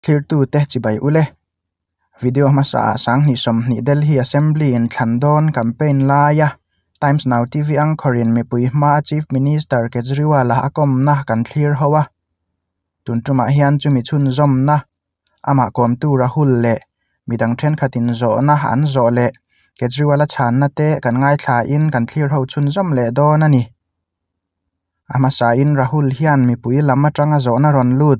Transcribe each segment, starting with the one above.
Thlirtute chibai ule. Video hmasaah 2020 Delhi Assembly inthlan dawn campaign laia Times Now TV anchor-in mipui hmaa Chief Minister Kejriwal-a a kawmna kan thlir ho a. Tun tumah hian chumi chhunzawmna amah kawmtu Rahul leh midang thenkhatin zawhna an zawh leh Kejriwal-a chhanna te kan ngaithlain kan thlir ho chhunzawm leh dawn a ni. A hmasain Rahul hian mipui lam atanga zawhna rawn lut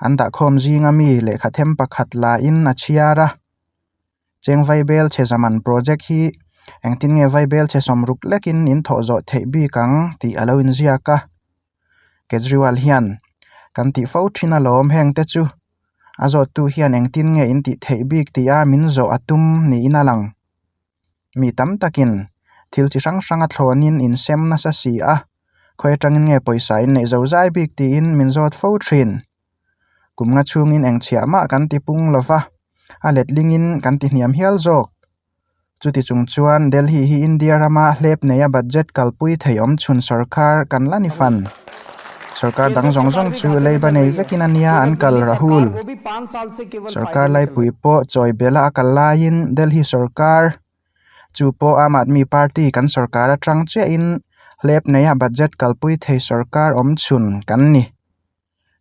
an dahkhawm zinga mi lehkha them pakhat lain a chhiar a. Cheng Vaibel chhe zaman project hi engtin nge Vaibel chhe sawmruk lekin in thawh zawh theih bik ang tih a lo inziak a. Kejriwal hian kan tih fo thin alawm heng te chu a zawttu hian engtin nge in tih theih bik tih a min zawh a tum niin a lang. Mi tam takin thil chi hrang hrang a thlawnin insem nasa si a, khawi atangin nge pawisa in neih zo zai bik tiin min zawt fo thin. Kum nga chhungin eng chhiah mah kan ti pung lo va, a letlingin kan ti hniam hial zawk. Chuti chung chuan Delhi hi India rama hlep neia budget kalpui thei awm chhun sorkar kan la ni fan. Sorkar dang zawng zawng chu leiba nei vekin a nia an kal Rahul. Sorkar laipui pawh chawi bela a kal laiin Delhi sorkar chu pawh Aam Aadmi Party kan sorkar atang chiahin hlep neia budget kalpui thei sorkar awm chhun kan ni.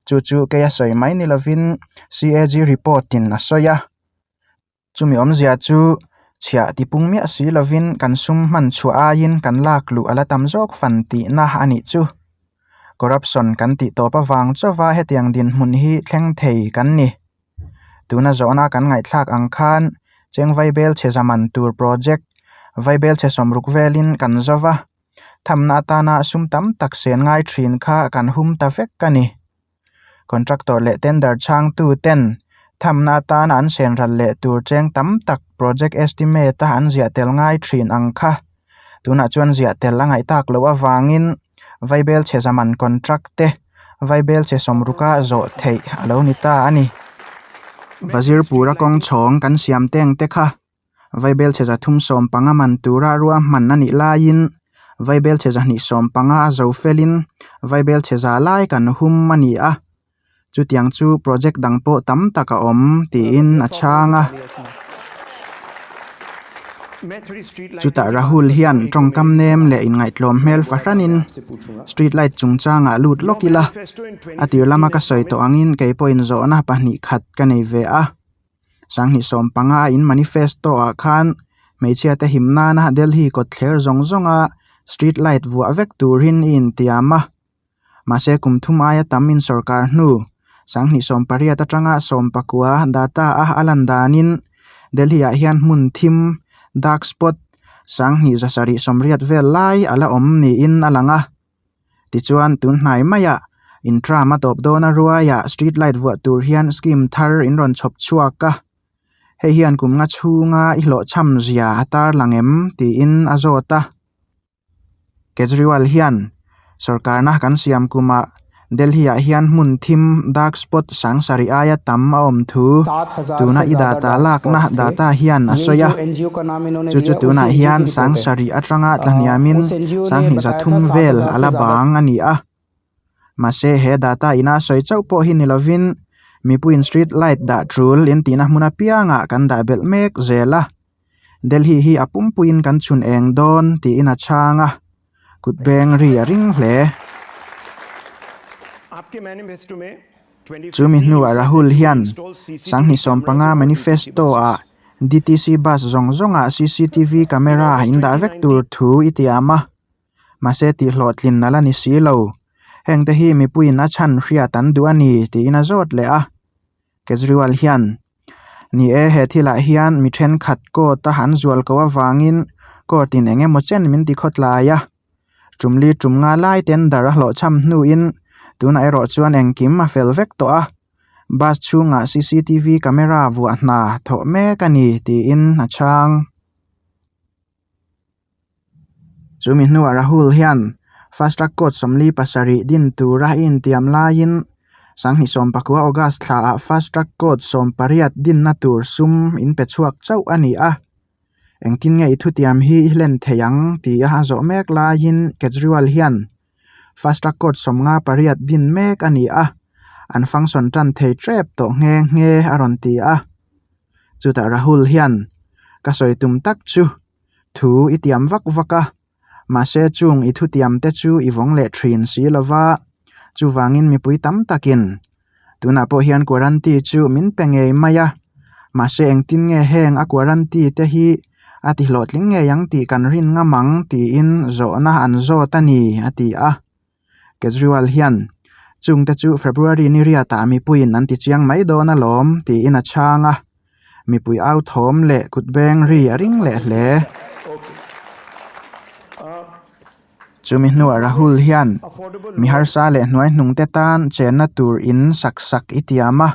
Chu chu kei a sawi mai ni lovin CAG report in a sawi a. Chumi awmzia chu chhiah tipung miah si lovin kan sum hman chhuah aiin kan lak luh a la tam zawk fan tihna a nih chu. Corruption kan tih tawp avang chauva hetiang dinhmun hi thleng thei kan ni. Tuna zawhna kan ngaihthlak ang khan cheng vaibel chhe zaman tur project vaibel chhe sawmruk velin kan zo va, thamna atana sum tam tak sen ngai thin kha kan hum ta vek a ni. Contractor leh tender chhangtu ten thamna atana an sen ral leh tur cheng tam tak project estimate a an ziah tel ngai thin ang kha. Tunah chuan ziah tel a ngaih tak loh avangin Vaibel chhe zaman contract te Vaibel chhe sawmruka zawh theih a lo ni ta a ni. Vazirpura kawng chhawng kan siam teng te kha Vaibel chhe 350 man tura ruahman a nih laiin Vaibel chhe 250 a zo felin Vaibel chhe za lai kan hum a ni a, chutiang chu project dang pawh tam tak a awm tiin a chhang a. Chutah Rahul hian tawngkam nem leh inngaihtlawm hmel fahranin street light chungchangah lut lawk ila a tir lama ka sawi tawh angin kei pawhin zawhna pahnih khat ka nei ve a. 2015 a in manifesto ah khan hmeichhia te him nana Delhi kawtthler zawng zawnga street light vuah vek turin i intiam a mahse kum thum aia tam in sawrkar hnu 2018 atanga 19 data a a lan danin Delhi ah hian hmun thim dark spot 2780 vel lai a la awm niin a lang a. Tichuan tun hnai maiah in tram a tawp dawn a ruaiah street light vuah tur hian scheme thar in rawn chhawp chhuak a, hei hian kum nga chhunga i hlawhchham zia a tarlang em tiin a zawt a. Kejriwal hian sawrkarna kan siam kumah Delhi ah hian hmun thim dark spot sangsarih aia tam a awm thu tuna i data lakna data hian a sawi a, chu chu tunah hian sangsarih atanga tlahniamin 2300 vel a la bang a ni a. Mahse he data ina sawi chauh pawh hi ni lovin mipuiin street light dah tul in tihna hmun apiangah kan dah belh mek zel a, Delhi hi a pumpuiin kan chhun eng dawn tiin a chhang a. Kut beng ri a ring hle. Chumi hnuah Rahul hian 2015 manifesto-ah DTC bus zawng zawngah cctv camera in dah vek tur thu i tiam a, mahse tihhlawhtlin a la ni si lo. Hengte hi mipuiin a chhan hriat an duh a ni tiin a zawt leh a. Kejriwal hian, Ni e, he thilah hian mi thenkhat court a han zual ko avangin court in eng emaw chen min ti khawtlai a. Tumli tum nga lai tender a hlawhchham hnuin tunah erawh chuan engkim a fel vek tawh a, bus chhungah cctv camera vuah hna thawh mek a ni tiin a chhang. Chumi hnuah Rahul hian Fast Track Court 47 din tura a intiam laiin 2019 August thlaah Fast Track Court 18 dinna tur sum in pe chhuak chauh a ni a. Engtin nge i thutiam hi i hlen thei ang tia a zawh mek laiin Kejriwal hian Fast Track Court 58 din mek a ni a. An function tan thei tep tawh nghe nghe a rawn ti a. Chutah Rahul hian, Ka sawi tum tak chu thu i tiam vak vak a, mahse chung i thutiam te chu i vawng leh thin si lo va, chuvangin mipui tam takin tunah pawh hian quarantine chu min pe ngei mai a, mahse engtin nge heng a quarantine te hi a ti hlawhtling ngei ang tih kan rin ngam ang tiin zawhna an zawt a ni a ti a. Kejriwal hian chungte chu February ni riatah mipuiin an ti chiang mai dawn alawm tiin a chhang a, mipui au thawm leh kut beng ri a ring leh hle. Chumi hnuah Rahul hian mi harsa leh hnuaihnungte tan chenna tur in sak sak i tiam a,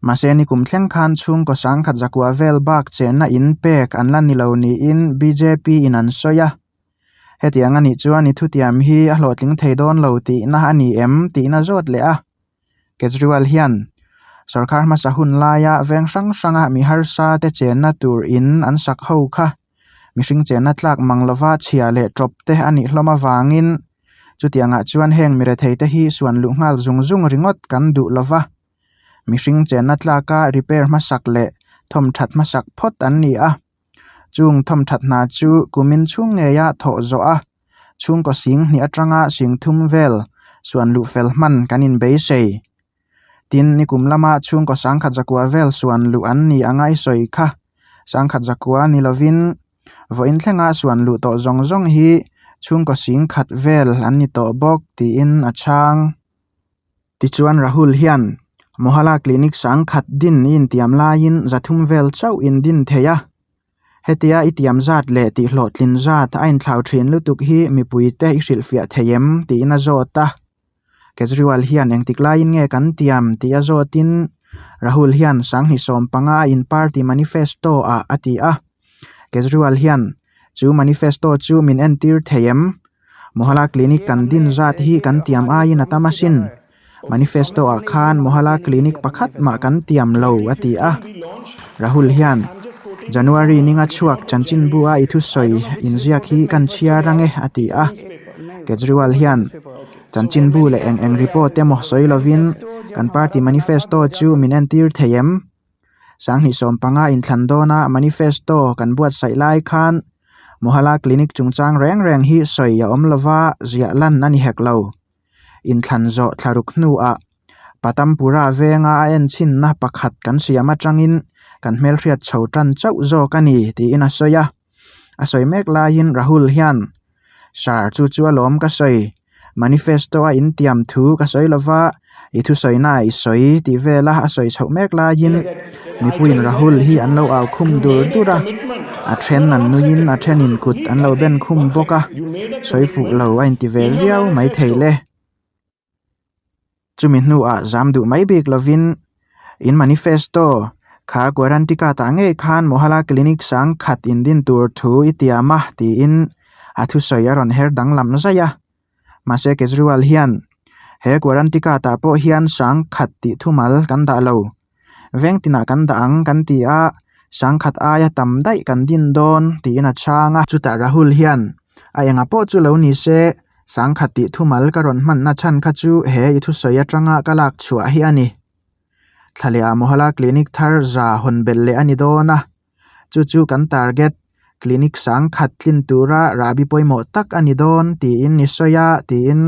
mahse nikum thleng khan chhungkaw sangkhat zakua vel bak chenna in pek an la ni lo niin bjp in an sawi a. Hetiang a nih chuan i thutiam hi a hlawhtling thei dawn lo tihna a ni em tihna zawt leh a. Kejriwal hian sorkar hmasa hun laia veng hrang hranga mi harsa te chenna tur in an sak ho kha mihring chenna tlak mang lova chhia leh tawp te a nih hlawm avangin chutiangah chuan heng mirethei te hi suan luh nghal zung zung ringawt kan duh lova mihring chenna tlaka repair hmasak leh thawmthat hmasak phawt an ni a. Chung thawmthat hna chu kumin chhung ngeia thawh zawh a, chhungkaw sing hnih atanga sing thum vel suan luh fel hman kan inbeisei. Tin, nikum lama chhungkaw sangkhat zakua vel suan luh an ni anga i sawi kha. Sangkhat zakua ni lovin vawiin thlenga suan luh tawh zawng zawng hi chhungkaw sing khat vel an ni tawh bawk tiin a chhang. Tichuan Rahul hian Mohalla Clinic sangkhat din i intiam laiin zathum vel chauh in din thei a. Hetia i tiam zat leh tihhlawhtlin zat a inthlau thin lutuk hi mipuite i hrilhfiah thei em tiin a zawt a. Kejriwal hian engtik laiin nge kan tiam tih a zawtin Rahul hian sanghnih 15 a in party manifesto ah a ti a. Kejriwal hian chu manifesto chu min entir thei em? Mohalla Clinic kan din zat hi kan tiam aiin a tam asin. Manifesto ah khan Mohalla Clinic pakhat mah kan tiam lo a ti a. Rahul hian January ninga chhuak chanchinbu a i thusawi inziak hi kan chhiar ange a ti a. Kejriwal hian chanchinbu leh eng eng report emaw sawi lovin kan party manifesto chu min entir thei em? Sanghnih 15 inthlan dawna manifesto kan buatsaih lai khan Mohalla Clinic chungchang reng reng hi sawi a awm lova ziah lan a ni hek lo. Inthlan zawh thlaruk hnuah Patampura venga a enchhinna pakhat kan siam atangin kan hmelhriat chho tan chauh zawk a ni tiin a sawi a. A sawi mek laiin Rahul hian, Sir, chu chu alawm ka sawi. Manifesto a intiam thu ka sawi lova, i thusawina ah i sawi tih vela a sawi chhoh mek laiin mipuiin Rahul hi an lo au khum dur dur a, a then an nuiin a thenin kut an lo ben khum bawk a, sawi fuh lo a inti ve viau maithei le. Chumi hnuah zam duh mai bik lovin in manifesto kha guarantee card ah ngei khan Mohalla Clinic sang khat in din tur thu i tiam a tiin a thusawi a rawn her danglam zaih a. Mahse Kejriwal hian he guarantee card ah pawh hian sang khat tih thumal kan dah lo. Veng tinah kan dah ang kan ti a, sangkhat aia tam daih kan din dawn tiin a chhang a. Chutah Rahul hian a enga pawh chu lo ni se, sangkhat tih thumal ka rawn hmanna chhan kha chu he i thusawi atanga ka lak chhuah hi a ni. Thlalehah Mohalla Clinic thar za hawn belh leh a ni dawn a, chu chu kan target clinic sangkhat tlin tura rahbi pawimawh tak a ni dawn tiin i sawi a tiin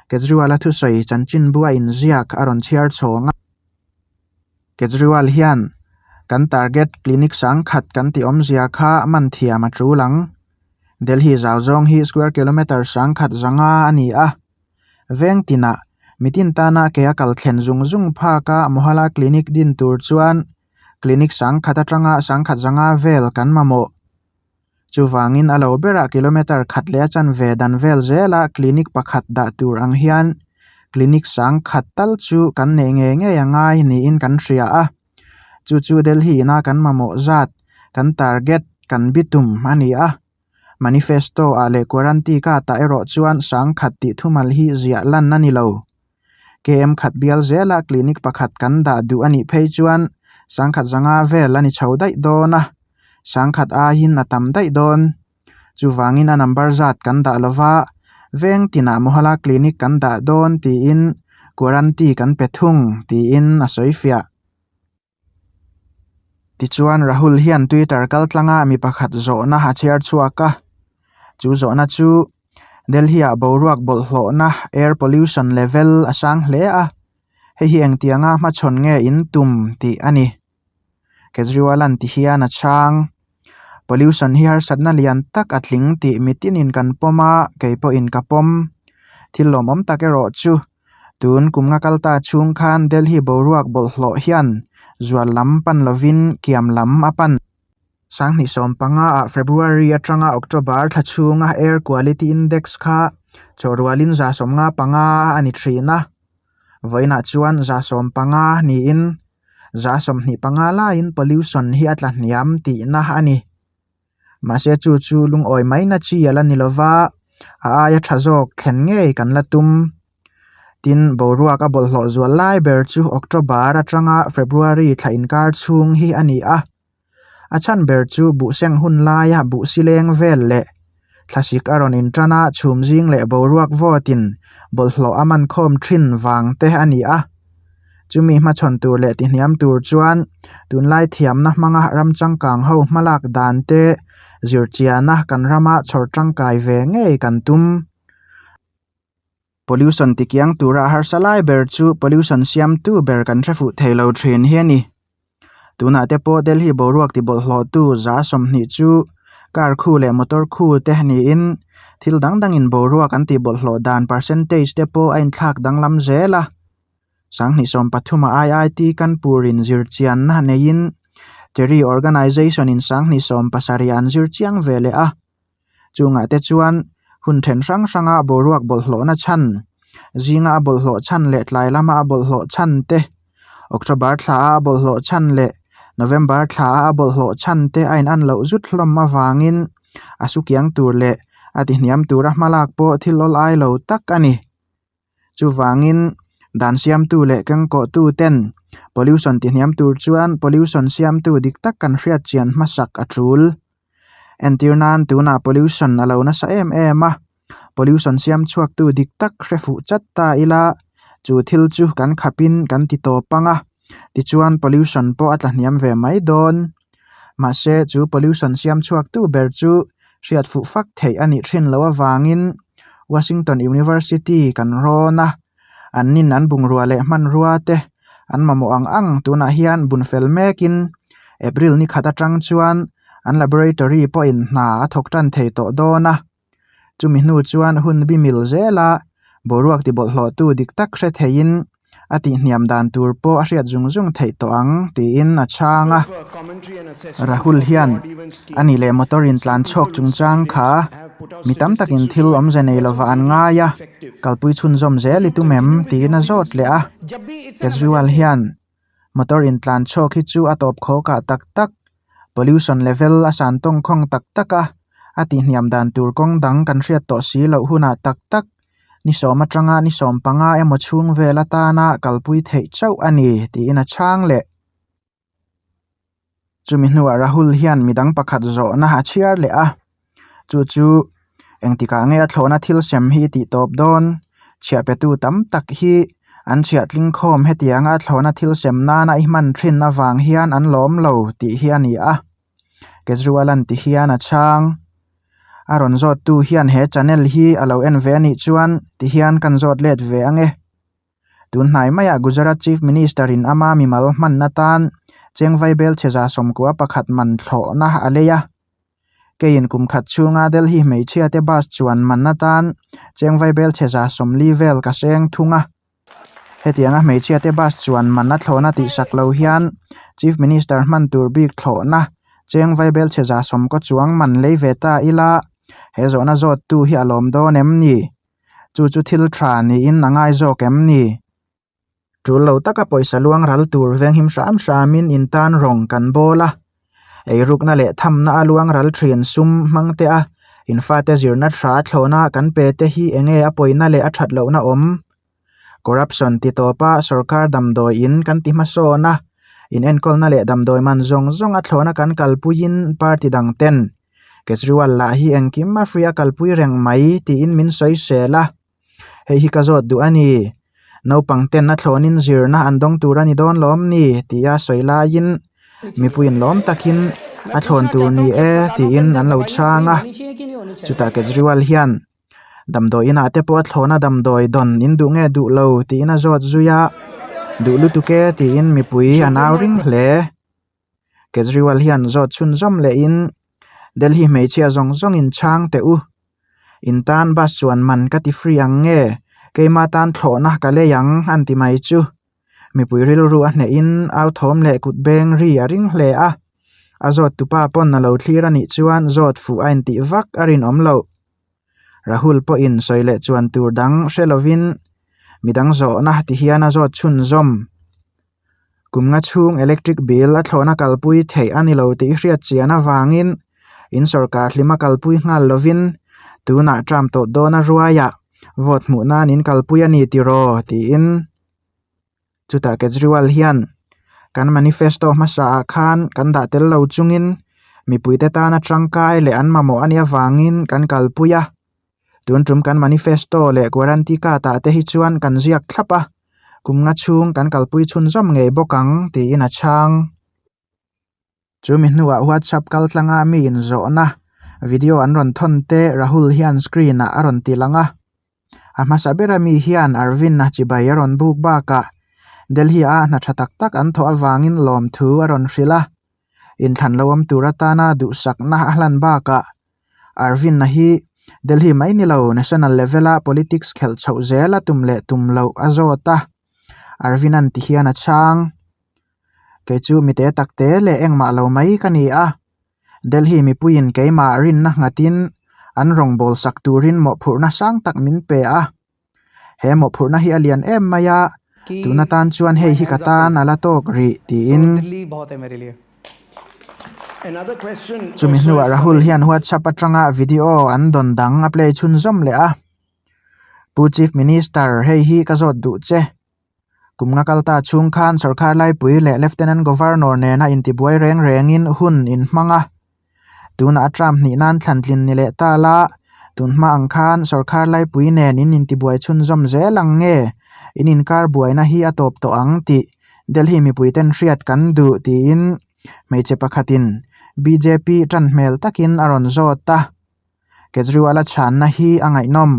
Kejriwal-a thusawi chanchinbu a inziak a rawn chhiar chhawng a. Kejriwal hian kan target clinic sangkhat kan tih awmzia kha man thiam a tul ang. Delhi zau zawng hi square kilometre sangkhat zanga a ni a. Veng tinah mitin tana ke a kal thlen zung zung phaka Mohalla Clinic din tur chuan clinic sangkhat atanga sangkhat zanga vel kan mamawh. Chuvangin a lo berah kilometre khat leh a chanve dan vel zela clinic pakhat dah tur ang hian clinic sang khat tal chu kan neih ngei ngei a ngai niin kan hria a. Chu chu Delhi ina kan mamawh zat, kan target, kan bitum a ni a. Manifesto ah leh guarantee card ah erawh chuan sang khat tih thumal hi ziah lan a ni lo. KM khat bial zela clinic pakhat kan dah duh a nih phei chuan sangkhat zanga vel a ni chho daih dawn a, sangkhat aiin a tam daih dawn. Chuvangin a number zat kan dah lova, veng tinah Mohalla Clinic kan dah dawn tiin Guarantee kan pe thung, tiin a sawifiah. Tichuan Rahul hian Twitter kaltlanga mi pakhat zawhna a chhiar chhuak a, chu zawhna chu Delhi-ah boruak bawlhhlawhna, air pollution level, a sang hle a, hei hi engtianga hmachhawn nge in tum tih a ni. Kejriwal-a'n ti hian a chhang. Pollution hi harsatna lian tak a tling tih mitinin kan pawm a, kei pawhin ka pawm. Thil lawmawm tak erawh chu tun kum nga kal ta chhung khan Delhi boruak bawlhhlawh hian zual lam pan lovin kiam lam a pan. 2015 ah February atanga October thla chhunga Air Quality Index kha chawhrualin 75 a ni thin a, vawiinah chuan 15 niin 25 laiin pollution hi a tla hniam tihna a ni. Mahse chu chu lungawi mai na chi a la ni lova, a aia tha zawk thlen ngei kan la tum. Tin, boruak a bawlhhlawh zual lai ber chu October atanga February thla inkar chhung hi a ni a. A chhan ber chu buhseng hun laia buhsi leng vel leh thlasik a rawn intan a, chhum zing leh boruak vawtin bawlhhlawh a man khawm thin vang te a ni a. Chumi hmachhawn tur leh tihniam tur chuan tunlai thiamna hmanga ram changkang ho hmalak dan te zirchiana kan rama chhawr tangkai ve ngei kan tum. Pollution tikiang tura harsa lai ber chu pollution siamtu ber kan hre fuh thei lo thin hi a ni. Tunah te pawh Delhi boruak ti bawlhhlawhtu 20% chu car khu leh motor khu te niin thil dang dangin boruak an tih bawlhhlawh dan percentage te pawh a inthlak danglam zel a. 2030 a IIT Kanpur in zirchianna neiin Terry Organisation in 2070 an zir chiang ve leh a. Chungah te chuan hun then hrang hranga boruak bawlhhlawhna chhan, zinga a bawlhhlawh chhan leh tlai lama a bawlhhlawh chhan te, October thla a a bawlhhlawh chhan leh November thla a a bawlhhlawh chhan te a in an loh zut hlawm avangin a sukiang tur leh a tihniam tura hmalak pawh thil awl ai lo tak a ni. Chuvangin dan siamtu leh kengkawhtu ten pollution tihniam tur chuan pollution siamtu dik tak kan hriat chian hmasak a tul. Entir nan tunah pollution a lo nasa em em a, pollution siam chhuaktu dik tak hre fuh chat ta ila chu thil chu kan khapin kan ti tawp ang a, tichuan pollution pawh a tla hniam ve mai dawn. Mahse chu pollution siam chhuaktu ber chu hriat fuh fak theih a nih thin loh avangin Washington University kan rawn a, an nin an bungrua leh hmanrua te an mamawh ang ang tunah hian bun fel mekin April ni khat atang chuan an laboratory pawhin hna a thawk tan thei tawh dawn a. Chumi hnu chuan hun bi mil zela boruak ti bawlhhlawhtu dik tak hre theiin a tihhniam dan tur pawh a hriat zung zung theih tawh ang tiin a chhang a. Rahul hian a ni leh motor in tlan chhawk chungchang kha mi tam takin thil awmze nei lova an ngai a, kalpui chhunzawm zel i tum em tiin a zawt leh a. Kejriwal hian Motor in tlan chhawk hi chu a tawp khawkah tak tak, pollution level a san tawng khawng tak tak a, a tihhniam dan tur kawng dang kan hriat tawh si loh hunah tak tak ni sawm atanga ni sawm panga emaw chhung vel atana kalpui theih chauh a ni tiin a chhang leh. Chumi hnuah Rahul hian midang pakhat zawhna a chhiar leh a, chu chu engtikah nge a thlawhna thil sem hi tih tawp dawn? Chhiah petu tam tak hi an chhiah tling khawm hetianga a thlawhna thil sem nana i hman thin avang hian an lawm lo tih hi a ni a, Kejriwal an ti hian a chhang. A rawn zawttu hian he channel hi a lo en ve a nih chuan ti hian kan zawt let ve ange. Tun hnai maiah Gujarat Chief Minister in ama mimal hman atan cheng vaibel chhe 91 man thlawhna a lei a. Keiin kum khat chhunga Delhi hmeichhia te bus chuan man atan cheng vaibel chhe 40 vel ka seng thung a. Hetianga hmeichhia te bus chuan man a thlawhna tihsak lo hian Chief Minister hman tur bik thlawhna cheng vaibel chhe 90 chuang man lei ve ta ila he zawhna zawttu hi a lawm dawn em ni? Chu chu thil tha niin a ngai zawk em ni? Tul lo taka pawisa luang ral tur venghim hram hramin in tan rawng kan bawl a, eirukna leh thamna a luang ral thin sum hmang te a, in fate zirna tha thlawhna kan pe te hi enge a pawina leh a that lohna awm? Corruption ti tawpa sorkar damdawi in kan ti hmasawn a, in enkawlna leh damdawi man zawng zawng a thlawhna kan kalpuiin party dang ten Kejriwal lah hi engkim a free a kalpui reng mai tiin min sawi sel a, hei hi ka zawt duh a ni. Naupang ten a thlawnin zirna an dawng tur a ni dawn lawm ni? tia sawi laiin mipuiin lawm takin a thlawn tur ni e tiin an lo chhang a. Chutah Kejriwal hian Damdawi inah te pawh a thlawna damdawi dawn in duh nge duh lo tiin a zawt zui a, duh lutuk e tiin mipui a nau ring hle. Kejriwal hian zawt chhunzawm lehin Delhi hmeichhia zawng zawngin chhang teh u. In tan bus chuan man ka ti free ang nge keima tan thlawhna ka lei ang an ti mai chu. Mipui rilru a hnehin au thawm leh kut beng ri a ring hle a, a zawt tupa pawn a lo thlir a nih chuan zawt fuh a intih vak a rinawm loh. Rahul pawhin sawi leh chuan tur dang hre lovin midang zawhna ti hian a zawt chhunzawm. Kum nga chhung electric bill a thlawhna kalpui theih a ni lo tih hriat chian avangin in sawrkar hlima kalpui nghal lovin tunah term tawh dawn a ruaiah vote hmuh nan in kalpui a ni tiraw tiin chutah Kejriwal hian kan manifesto hmasa ah khan kan dah tel lo chungin mipuite tana tangkai leh an mamawh a nih avangin kan kalpui a. Tun tum kan manifesto leh guarantee card ah te hi chuan kan ziak thlap a, kum nga chhung kan kalpui chhunzawm ngei bawk ang tiin a chhang. Chu mi hnuah WhatsApp kal tlanga mi inzawhna video an rawn thawn te Rahul hian screen ah a rawn ti lang a. A hmasa bera mi hian Arvind-a chibai a rawn buk bakah Delhi-a hna tha tak tak an thawh avangin lawmthu a rawn hrilh a. Inthlan lo awm tur atana duhsakna a hlan bakah Arvind-a hi Delhi mai ni lo national level-a politics khelh chhoh zel a tum leh tum loh a zawt a, Arvind-a'n ti hian a chhang. Kei chu mite tak te leh engmah lo mai ka ni a, Delhi mipuiin keimah rinna nghatin an rawngbâwl sak turin mawhphurhna sang tak min pe a. He mawhphurhna hi a lian em mai a, tun atan chuan hei hi ka tan a la tawk rih, tiin. Chumi hnuah Rahul hian WhatsApp atanga video an dawn dang a play chhunzawm leh a. Pu Chief Minister, hei hi ka zawt duh che. Kum nga kalta chhung khan sorkar laipui leh Lieutenant Governor nena intibuai reng rengin hun in hmang a. Tunah a term hnih nan thlantlin ni leh ta la, tun hma ang khan sorkar laipui nen in intibuai chhunzawm zel ang nge in inkar buaina hi a tawp tawh ang tih Delhi mipuiten hriat kan duh tiin hmeichhe pakhatin bjp tan hmel takin a rawn zawt a. Kejriwal-a chhanna hi a ngaihnawm.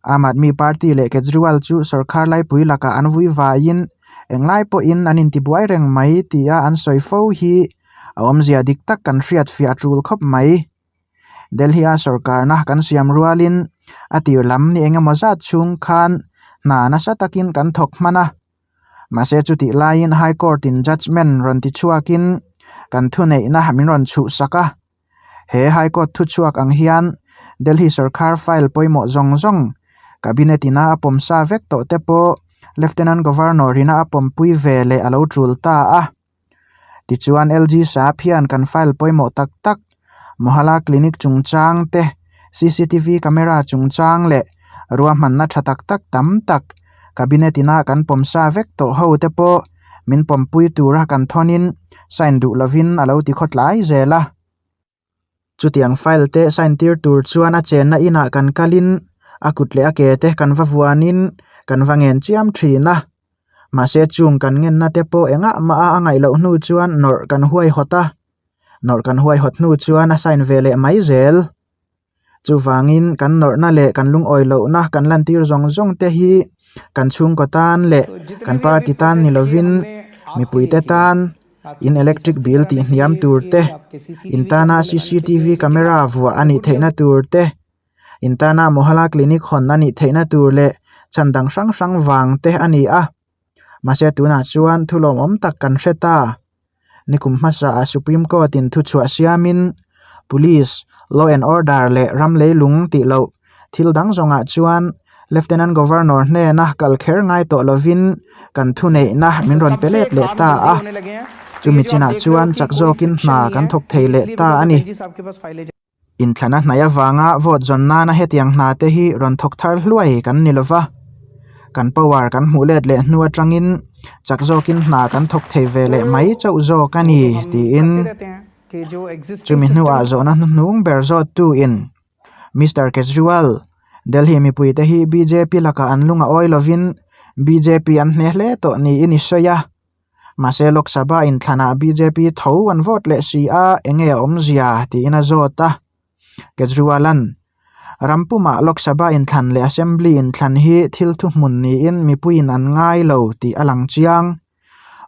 Aam Aadmi Party leh Kejriwal chu sorkar laipui lakah an vui vaiin englai pawhin an intibuai reng mai tia an sawi fo hi a awmzia dik tak kan hriat fiah a tul khawp mai. Delhi-a sorkarna kan siam rualin a tir lam ni engemaw zat chhung khan hna nasa takin kan thawk hman a. Mahse chutih laiin High Court-in judgement rawn ti chhuakin kan thuneihna min rawn chhuhsak a. He High Court thuchhuak ang hian Delhi sorkar file pawimawh zawng zawng Cabinet ina a pawm sa vek tawh te pawh Lieutenant Governor ina a pawmpui ve leh a lo tul ta a. Tichuan LG Sahab hian kan file pawimawh tak tak Mohalla Clinic chungchang te, cctv camera chungchang leh ruahmanna tha tak tak tam tak Cabinet ina kan pawm sa vek tawh ho te pawh min pawmpui tura kan thawnin sign duh lovin a lo ti khawtlai zel a. Chutiang file te sign tir tur chuan a chenna inah kan kalin a kut leh a ke te kan va vuanin kan va ngen chiam thin a. Mahse chung kan ngenna te pawh engah mah a ngaih loh hnu chuan nawrh kan huaihawt a, nawrh kan huaihawt hnu chuan a sign ve leh mai zel. Chuvangin kan nawrhna leh kan lungawi lohna kan lantir zawng zawng te hi kan chhungkaw tan leh kan party tan ni lovin mipuite tan in electric bill tih hniam tur te, in tana cctv camera vuah a nih theihna tur te, in tana Mohalla clinic hawn a nih theihna tur leh chhan dang hrang hrang vang te a ni a. Mahse tunah chuan thu lawmawm tak kan hre ta. Nikum hmasaah Supreme Court in thuchhuah siamin Police, Law and Order leh ram leilung tih loh thil dang zawngah chuan Lieutenant Governor hnena kal kher ngai tawh lovin kan thuneihna min rawn pe let leh ta a. Chumi chinah chuan chak zawkin hna kan thawk thei leh ta a ni. Inthlana hnaih avanga vote zawn nana hetiang hna te hi rawn thawk thar hluai kan ni lova, kan power kan hmuh let leh hnu atangin chak zawkin hna kan thawk thei ve leh mai chauh zawk a ni tiin chumi hnuah zawhna hnuhnung ber zawttu in Mister Kejriwal, Delhi mipuite hi bjp lakah an lung a awi lovin. Bjp an hne hle tawh niin i sawi a. Mahse Lok Sabha inthlanah bjp tho an vote leh si a, enge a awmzia tiin a zawt a. Kejriwal-a'n ram pumah Lok Sabha inthlan leh Assembly inthlan hi thil thuhmun niin mipuiin an ngai lo tih a lang chiang.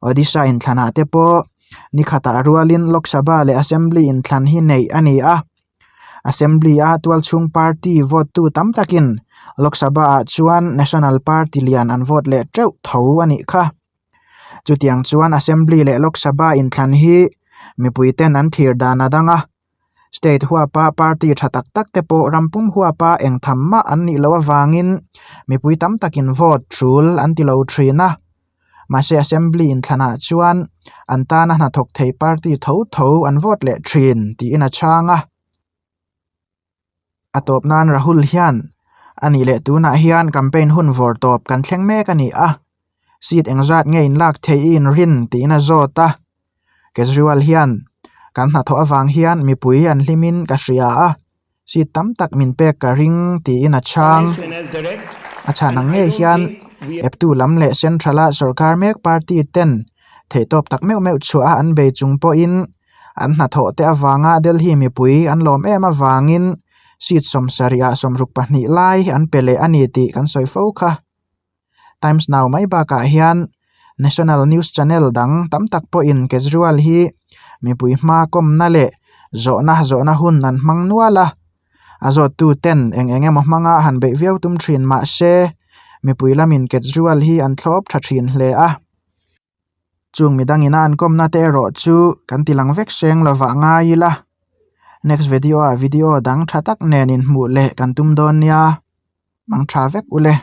Odisha inthlanah te pawh ni khatah rualin Lok Sabha leh Assembly inthlan hi neih a ni a. Assembly-a tualchhung party vote tu tam takin Lok Sabha-ah chuan National Party lian an vote leh teuh tho a nih kha. Chutiang chuan Assembly leh Lok Sabha inthlan hi mipuiten an thlir dan a dang a. State huapa party tha tak tak te pawh ram pum huapa eng tham mah an nih loh avangin mipui tam takin vote tul an ti lo thin a. Mahse Assembly inthlanah chuan an tana hnathawk thei party tho tho an vote leh thin tiin a chhang a. A tawp nan Rahul hian a nih leh tunah hian campaign hun vawr tawp kan thleng mek a ni a, seat engzat nge inlak theih i inrin tiin a zawt a. Kejriwal hian kan hnathawh avang hian mipui an hlimin ka hria a, seat tam tak min pek ka ring tiin a chhang. A chhan ang ngei hian eptu lam leh Central-a sorkar mek party ten theihtawp tak meuh meuh chhuah a an bei chung pawhin An hnathawh te avanga Delhi mipui an lawm em avangin seat 70 ah 62 lai an pe leh a ni tih kan sawi fo kha. Times Now mai bakah hian National News Channel dang tam tak pawhin Kejriwal hi mipui hma kawmna leh zawhna zawhna hun an hmang nual a. A zawttu ten eng eng emaw hmanga han beih viau tum thin mah se mipui lamin Kejriwal hi an thlawp tha thin hle a. Chung midang ina an kawmna te erawh chu kan ti lang vek seng lovah ngai ila. Next video ah video dang tha tak nen inhmuh leh kan tum dawn nia. Mang tha vek ule.